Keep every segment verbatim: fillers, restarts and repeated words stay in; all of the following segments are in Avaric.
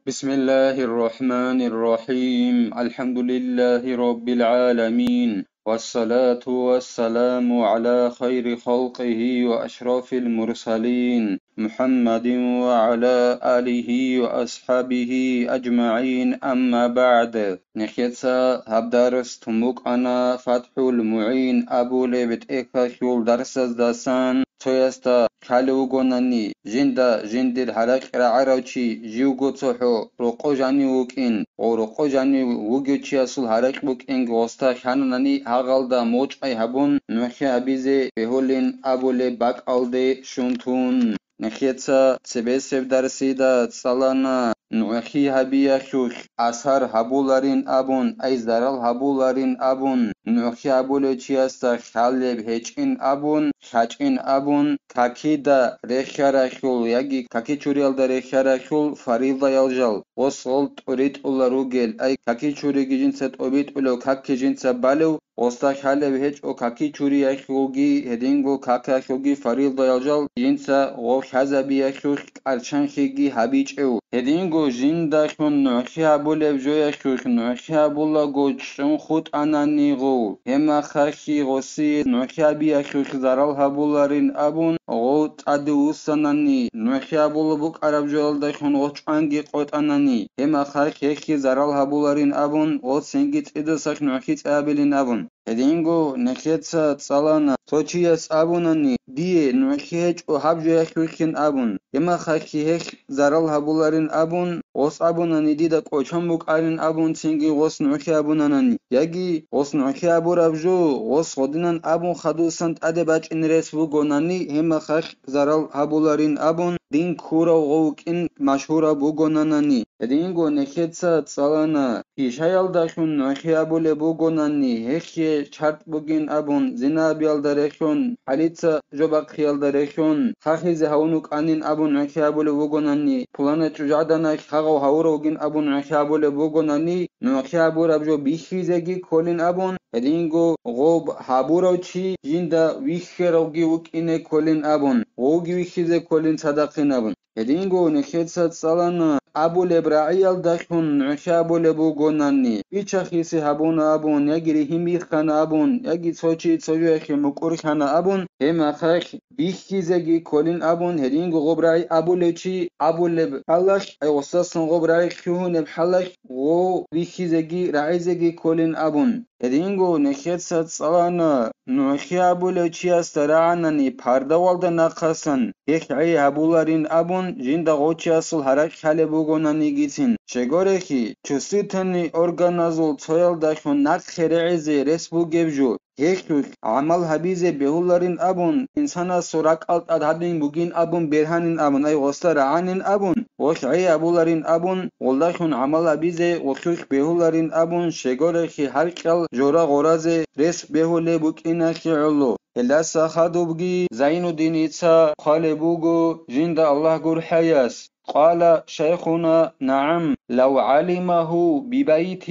بسم الله الرحمن الرحيم. الحمد لله رب العالمين. والصلاة والسلام على خير خلقه وأشرف المرسلين محمد وعلى آله وأصحابه أجمعين. أما بعد. Нехеца гьаб дарс тун букӀана ФатхӀул МугӀин абулеб тӀехьалъул дарсаздасан. Цоясда ккалев вугонани, жинда жиндир гьаракь рагӀарав чи живго цохӀо рокъо жанив вукӀин, ва рокъо жанив вугев чиясул гьаракь букӀинги гъосда хьананани, гьагъалда мочӀай гьабун нугӀлъи гьабизе бегьулин абулеб бакӀалде щун тун. Нехеца цебесеб дарсида цӀалана нугӀлъи гьабиялъулъ асар гьабуларин абун, ай зарал гьабуларин абун, нугӀлъи гьабулев чиясда хьалеб гьечӀин абун, хьачӀин абун, какида рехьаралъул яги какичуриялда рехьаралъул фаридаял жал, гъос гъол тӀуритӀула ругел, ай какичуриги жинца тӀобитӀулев, каки жинца балев, гъосда хьалеб гьечӀо какичуриялъулги, гьединго какалъулги фаридаял жал жинца гъов хьазабиялъулъ кӀарчанлъиги гьабичӀев. Гьединго жиндалъун нугӀлъи гьабулеб жоялъулъ нугӀлъи гьабулаго чӀун хутӀанани гъов, гьебмахалъги гъосие нугӀлъи гьабиялъулъ зарал гьабуларин абун гъов тӀаде вуссанани, нугӀлъи гьабулеб букӀараб жоялдалъун гъов чӀванги къотӀанани, гьебмахалъ гьелъие зарал гьабуларин абун гъов цинги цӀидасан нугӀлъи цӀабилин абун. Гьединго нехеца цӀалана, цо чияс абунани, дие нугӀлъи гьечӀо гьаб жоялъулъин абун, гьебмахалъги гьелъ зарал гьабуларин абун, гъос абунани, дида кӀочон букӀарин абун, цинги гъос нугӀлъи абунанани, яги гъос нугӀлъи абураб жо гъос гъодинан абун хадусан тӀаде бачӀин рес бугонани, гьебмахалъ зарал гьабуларин абун, дин ккурав гъов вукӀин машгьураб бугонанани. Гьединго нехеца цӀалана, пишаялдалъун нугӀлъи гьабулеб бугонани, гьелъие чартӀ бугин абун, зина гьабиялда рехьун, хӀалица жо бахъиялда рехьун, хахизе гьавун вукӀанин абун нугӀлъи гьабулеб бугонани, пулана чӀужугӀаданалъ хагъав гьавурав вугин абун нугӀлъи гьабулеб бугонани, нугӀлъи гьабураб жо бихьизеги кколин абун, гьединго гъоб гьабурав чи жинда вихьаравги вукӀине кколин абун, гъовги вихьизе кколин цадахъин абун. Гьединго нехеца цӀалана абулеб рагӀиялдалъун нугӀлъи гьабулеб бугонани, бича-хиси гьабуна абун, яги ригьин биххана абун, яги цо чи цо жоялъе мукӀурлъана абун, гьебмахалъ бихьизеги кколин абун, гьединго гъоб рагӀи абулев чи абулеб хӀалалъ, ай гъосасан гъоб рагӀи лъугьунеб хӀалалъ, гъов бихьизеги рагӀизеги кколин абун. Гьединго нехеца цӀалана, нугӀлъи гьабулев чиясда рагӀанани пардавалда нахъасан гьелъ гӀей гьабуларин абун, жинда гъов чиясул гьаракь хьалеб бугонанигицин. Щегорехи, чувствительный органазул цоялдалъун нахъе регӀизе рес бугеб жо, гьелъулъ гӀамал гьабизе бегьуларин абун, инсанасул ракӀал тӀад гьадин бугин абун бергьанин абун, ай гъосда рагӀанин абун, гъолъ гӀей абуларин абун, гъолдалъун гӀамал гьабизе гъолъулъ бегьуларин абун, щегорехи гьаркьал жора гъоразе рес бегьулеб букӀиналъе гӀоло. Гьелдаса хадубги Зайнуддиница хъвалеб буго жинда Аллагь гурхӀаяс. قال شيخنا: نعم، لو علمه ببيت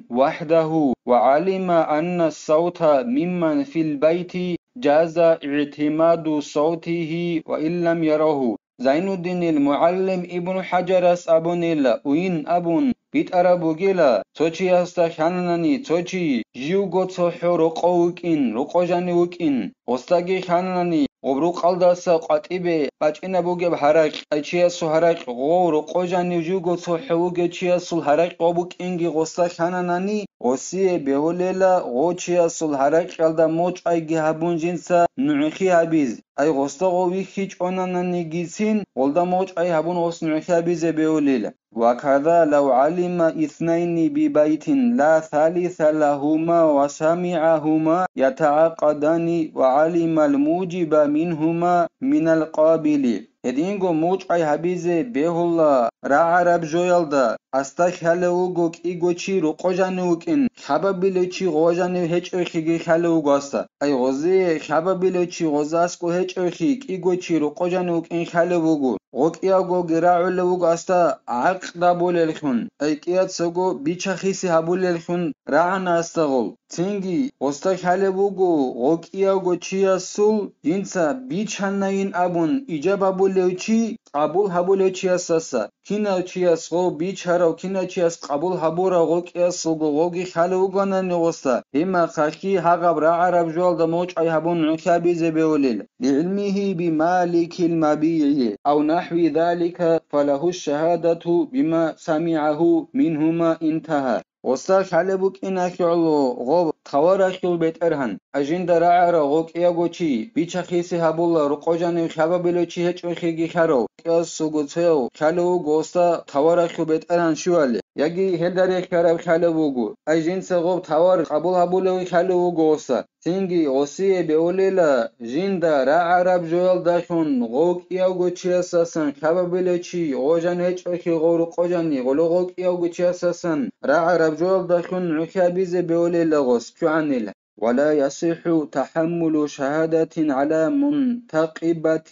وحده وعلم أن الصوت ممن في البيت جاز اعتماد صوته وإن لم يره. Зайнуддинил мугӀаллим Ибн ХӀаджарас абунила, уин абун битӀараб бугила, цо чиясда хьананани цо чи живго цохӀо рокъов вукӀин, рокъо жанив вукӀин, гъосдаги хьананани гъоб рукъалдаса къватӀибе бачӀинаб бугеб гьаракь, ай чиясул гьаракь гъов рокъо жанив живго цохӀо вугев чиясул гьаракь гъов букӀинги гъосда хьананани, гъосие бегьулела гъов чиясул гьаракьалда мочӀайги гьабун жинца нугӀлъи гьабиз. Ай гъосда гъов вихьичӀонананигицин, гъолда мочӀай гьабун гъос нугӀлъи гьабизе бегьулила. وكذا لو علم اثنين ببيت لا ثالث لهما وسمعهما يتعاقدان وعلم الموجب منهما من القابل. Гьединго мочӀай гьабизе бегьула рагӀараб жоялда, асда хьалев вуго кӀиго чи рокъо жанив вукӀин, хабабилев чи гъо жанив гьечӀевхиги хьалев вуго асда. Ай гъозие хабабилев чи гъозасго гьечӀевхи, кӀиго чи рокъо жанив вукӀин хьалев вуго. Гъо кӀиявгоги рагӀулев вуго асда гӀакъд гьабулеллъун, ай кӀияцаго бича-хиси гьабулеллъун рагӀана асда гъол. Цинги гъосда хьалеб буго, гъо кӀиявго чиясул жинца бичанайин абун ижаб гьабулеб чи къабул гьабулев чиясаса, кинав чияс гъов бичарав, кинав чияс къабул гьабурав гъокӀиасулго гъовги хьалев вугонани гъоса, гьимахъахьги гьагъаб рагӀараб жоялда мочӀай гьабун нугӀлъи гьабизе бегьулел. لعلمه بمالك المبيع أو نحو ذلك فله الشهادة بما سمعه منهما انتهى. Гъоса хьалеб букӀиналъе гӀоло гъоб таваралъул бетӀергьан, жинда рагӀарав гъокӀиявго чи, бичахъисе гьабула, рукъо жанив хабабилев чи гьечӀохиги хьарав, гъокӀиялъулго цояв хьалев вуго гъоса таваралъул бетӀергьан щивали, яги гьелда рехьараб хьалев вуго, ай жинца гъоб тавар къабул гьабулев хьалев вуго гъоса. Цинги гъосие бегьулела, жинда рагӀараб жоялдалъун гъов кӀиявго чиясасан хабабилев чи гъожан гьечӀохи гъов рукъожани гъоло гъов кӀиявго чиясасан рагӀараб жоялдалъун нугӀлъи гьабизе бегьулела гъос чугӀанила. ولا يصح تحمل شهادة على منتقبة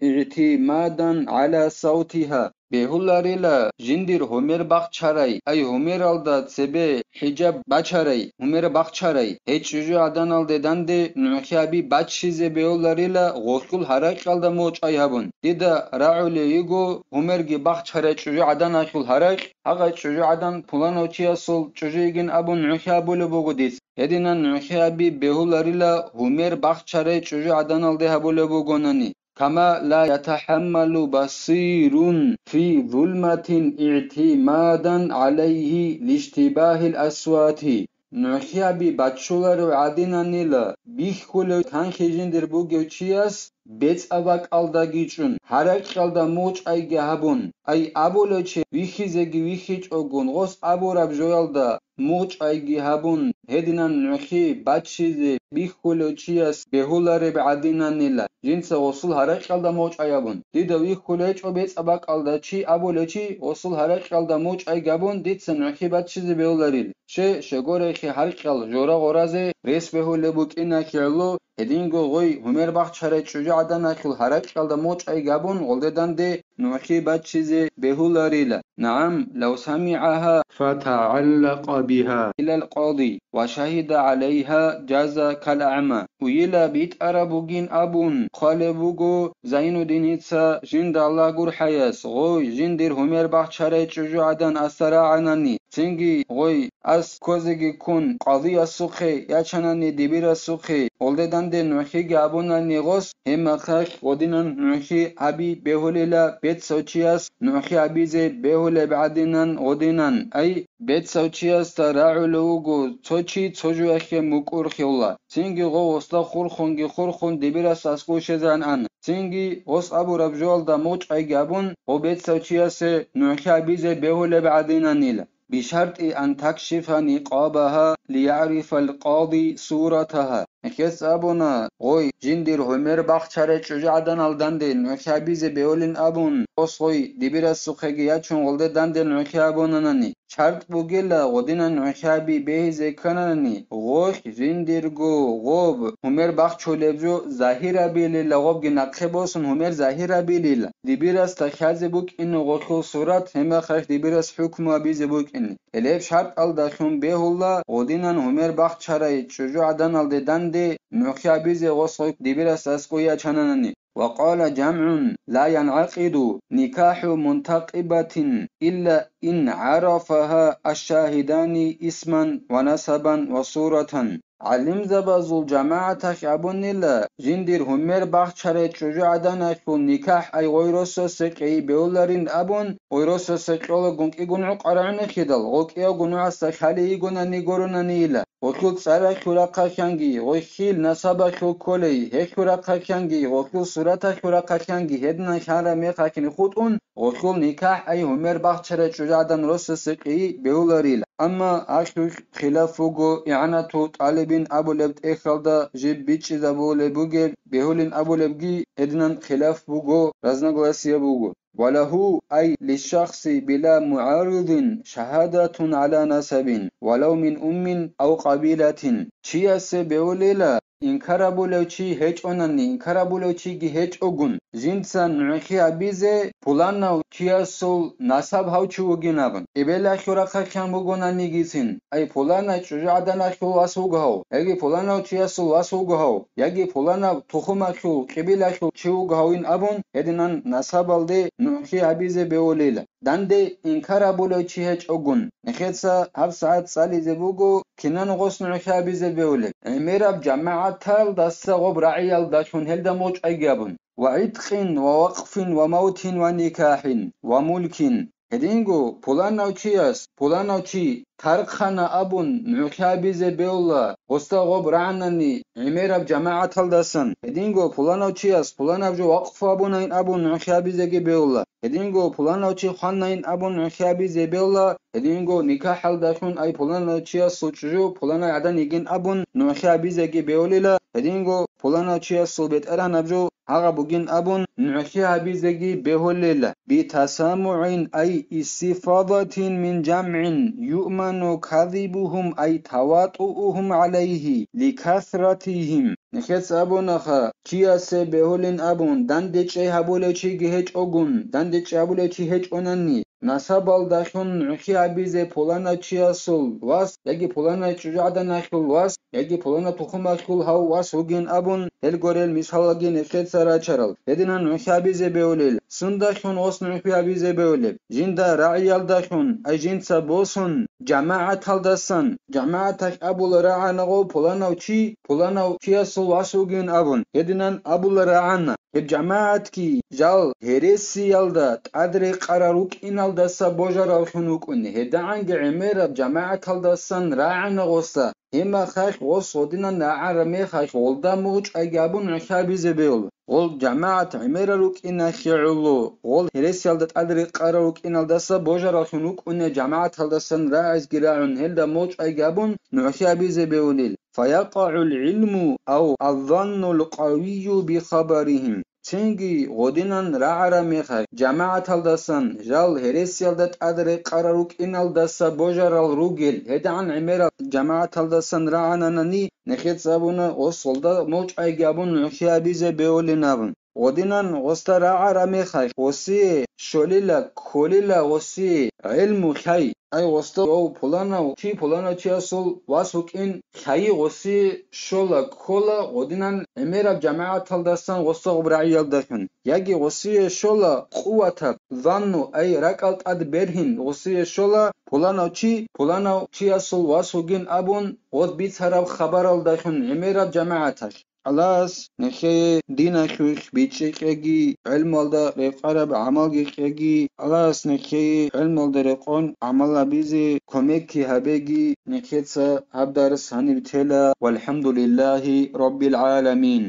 اعتمادا على صوتها. Бегьуларила жиндир гьумер бахчарай, ай гьумералда цебе хӀижаб бачарай, гьумер бахчарай, гьей чӀужу гӀаданалде данде нугӀлъи гьаби баччизе бегьуларила гъолъул гьаракьалда мочӀай гьабун. Дида рагӀулей йиго гьумерги бахчарай чӀужу гӀаданалъул гьаракь, гьагъай чӀужу гӀадан пуланав чиясул чӀужу йигин абун нугӀлъи гьабулеб буго дис. Гьединан нугӀлъи гьаби бегьуларила гьумер бахчарай чӀужу гӀаданалде гьабулеб бугонани. كما لا يتحمل بصير في ظلمة اعتمادا عليه لاشتباه الأصوات. НугӀлъи гьаби баччуларев гӀадинанила бихьулев канлъи жиндир бугев чияс бецӀаб бакӀалдаги чӀун, гьаракьалда мочӀайги гьабун, ай абулев чи вихьизеги вихьичӀогун, гъос абураб жоялда мочӀайги гьабун, гьединан нугӀлъи баччизе бихьулев чияс бегьулареб гӀадинанила, жинца гъосул гьаракьалда мочӀай абун. Дида вихьулев гьечӀо бецӀаб бакӀалда чи абулев чи гъосул гьаракьалда мочӀай гьабун, дица нугӀлъи баччизе бегьуларил. Ще, щегорехъе гьаркьал жора гъоразе рес бегьулеб букӀиналъе гӀоло, гьединго гъой гьумер бахчарай чӀужу гӀаданалъул гьаракьалда мочӀай гьабун гъолде данде нугӀлъи баччизе бегьуларила. نعم، لو سمعها فتعلق بها إلى القاضي وشهد عليها جاز كالأعمى. Уйила битӀараб бугин абун хъвалеб буго Зайнуддиница жинда Аллагь гурхӀаяс, гъой жиндир гьумер бахчарай чӀужу гӀадан ас рагӀанани, цинги гъой ас ккозеги ккун къадиясухъе ячанани дибирасухъе, гъолде данде нугӀлъиги абунани гъос, гьебмехалъ гъодинан нугӀлъи гьаби бегьулила бецав чияс нугӀлъи гьабизе бегьулеб гӀадинан гъодинан, ай, бецав чиясда рагӀулев вуго цо чи цо жоялъе мукӀурлъула, цинги гъов гъосда хурхунги хурхун дибирас аскӀов щвезегӀан ана, цинги гъос абураб жоялда мочӀайги абун, гъов бецав чиясе нугӀлъи гьабизе бегьулеб гӀадинанила. بشرط أن تكشف نقابها ليعرف القاضي صورتها. Гьес абуна, гъой, жиндир гьумер бахчарай чӀужугӀаданалданде нугӀлъи гьабизе бегьулин абун, гъос гъой дибирасухъеги ячун гъолде данде нугӀлъи гьабунанани. ШартӀ бугила, гъодинан нугӀлъи гьаби бегьизе ккананани, гъолъ жиндирго гъоб гьумер бахчулеб жо загьирабилила, гъобги нахъе босун гьумер загьирабилила. Дибирасда хьазе букӀине гъолъул сурат, гьебмехалъ дибирас хӀукму гьабизе букӀине. Гьелеб шартӀалдалъун бегьула, гъодинан гьумер бахчарай чӀужугӀаданалде данде нугӀлъи гьабизе гъос гъой дибирас аскӀов ячананани. وقال جمع: لا ينعقد نكاح منتقبة إلا إن عرفها الشاهدان اسما ونسبا وصورة. ГӀалимзабазул жамагӀаталъ абунила, жиндир гьумер бахчарай чӀужугӀаданалъул никахӀ ай гъой росасе кьей бегьуларин абун, гъой росасе кьолагун кӀигун гӀукъарагӀунехидал, гъокӀиявго нугӀасда хьалей йигонани гуронанийила. Гъолъул цӀаралъул рахъалъанги, гъой хил насабалъул кколей, гьелъул рахъалъанги, гъолъул сураталъул рахъалъанги гьединан хьараб мехалъин хутӀун, гъолъул никахӀ ай гьумер бахчарай чӀужугӀадан росасе кьей бегьуларила. Амма гьалъулъ хилаф буго, игӀанатул тӀалибин абулеб тӀехьалда жиб бичӀчӀизабулеб бугеб, бегьулин абулебги гьединан хилаф буго, разногласие буго. وله أي للشخص بلا معارض شهادة على نسب ولو من أم أو قبيلة. Чиясе бегьулила, инкар абулев чи гьечӀонани, инкар абулев чиги гьечӀогун, жинца нугӀлъи гьабизе пуланав чиясул насаб гьав чи вугин абун. Эбелалъул рахъалъан бугонанигицин, ай пуланай чӀужугӀаданалъул вас вуго гьав, яги пуланав чиясул вас вуго гьав, яги пуланав тухумалъул, къибилалъул чи вуго гьавин абун, гьединан насабалде нугӀлъи гьабизе бегьулила. Данде инкар абулев чи гьечӀогун, нехеца гьабсагӀат цӀализе буго, кинан гъос нугӀлъи гьабизе бегьулеб. ГӀемераб жамагӀаталдаса гъоб рагӀиялдалъун гьелда мугъчӀайги абун, ва гӀиткъин, ва вакъфин, ва мавтин, ва никахӀин, ва мулкин. Гьединго пуланав чияс, пуланав чи тархъана абун нугӀлъи гьабизе бегьула, гъосда гъоб рагӀанани гӀемераб жамагӀаталдасан. Гьединго пуланав чияс пуланаб жо вакъфу абунайин абун нугӀлъи гьабизеги бегьула. Гьединго пуланав чи хванайин абун нугӀлъи гьабизе бегьула. Гьединго никахӀалдалъун ай пуланав чиясул чӀужу пуланай гӀадан йигин абун нугӀлъи гьабизеги бегьулила. Гьединго пуланав чиясул бетӀергьанаб жо гьагъаб бугин абун нугӀлъи гьабизеги бегьулила. بتسامع أي استفاضة من جمع يؤمن كذبهم أي تواطؤهم عليه لكثرتهم. Нехеца абунаха, чиясе бегьулин абун, данде чӀей гьабулев чиги гьечӀогун, данде чӀей гьабулев чи гьечӀонани, насабалдалъун нугӀлъи гьабизе пуланав чиясул вас, яги пуланай чӀужугӀаданалъул вас, яги пуланав тухумалъул гьав вас вугин абун, гьел гурел мисалалги нехеца рачарал, гьединан нугӀлъи гьабизе бегьулел, сундалъун гъос нугӀлъи гьабизе бегьулеб, жинда рагӀиялдалъун, ай жинца босун, жамагӀаталдасан, жамагӀаталъ абула рагӀана гъов пуланав чи, пуланав чиясул вас вугин абун, гьединан абула рагӀана. Гьеб жамагӀатги жал гьересиялда тӀадрекъарал рукӀиналдаса божараллъун вукӀуни, гьедагӀанги гӀемераб жамагӀаталдасан рагӀана гъоса, гьеб мехалъ гъос гъодинан рагӀараб мехалъ гъолда мугъчӀайги абун нугӀлъи гьабизе бегьула. Гъол жамагӀат гӀемерал рукӀиналъе гӀоло, гъол гьересиялда тӀадрекъарал рукӀиналдаса божараллъун вукӀуни жамагӀаталдасан рагӀизги рагӀун гьелда мугъчӀайги абун нугӀлъи гьабизе бегьулел. فيقع العلم أو الظن القوي بخبرهم. Цинги гъодинан рагӀараб мехалъ, жамагӀаталдасан, жал гьересиялда тӀадрекъарал рукӀиналдаса божарал ругел, гьедагӀан гӀемерал жамагӀаталдасан рагӀананани, нехеца абуна гъос гъолда мугъчӀайги абун нугӀлъи гьабизе бегьулин абун. Гъодинан гъосда рагӀараб мехалъ, гъосие щолила, кколила гъосие гӀелму лъай. Ай гъосда гъов пуланав чи пуланав чиясул вас вукӀин лъайи гъосие щола, ккола гъодинан гӀемераб жамагӀаталдасан гъосда гъоб рагӀиялдалъун. Яги гъосие щола къуватаб, занну, ай ракӀал тӀад бергьин гъосие щола пуланав чи пуланав чиясул вас вугин абун гъос бицараб хабаралдалъун гӀемераб жамагӀаталъ. Аллагьас нехее диналъулъ бичӀчӀи кьеги, гӀелмалда рекъараб гӀамалги кьеги, Аллагьас нехее гӀелмалда рекъон гӀамал гьабизе кумекги гьабеги, нехеца гьаб дарс гьаниб тела. ВалхӀамдулиллагьи раббил гӀаламин.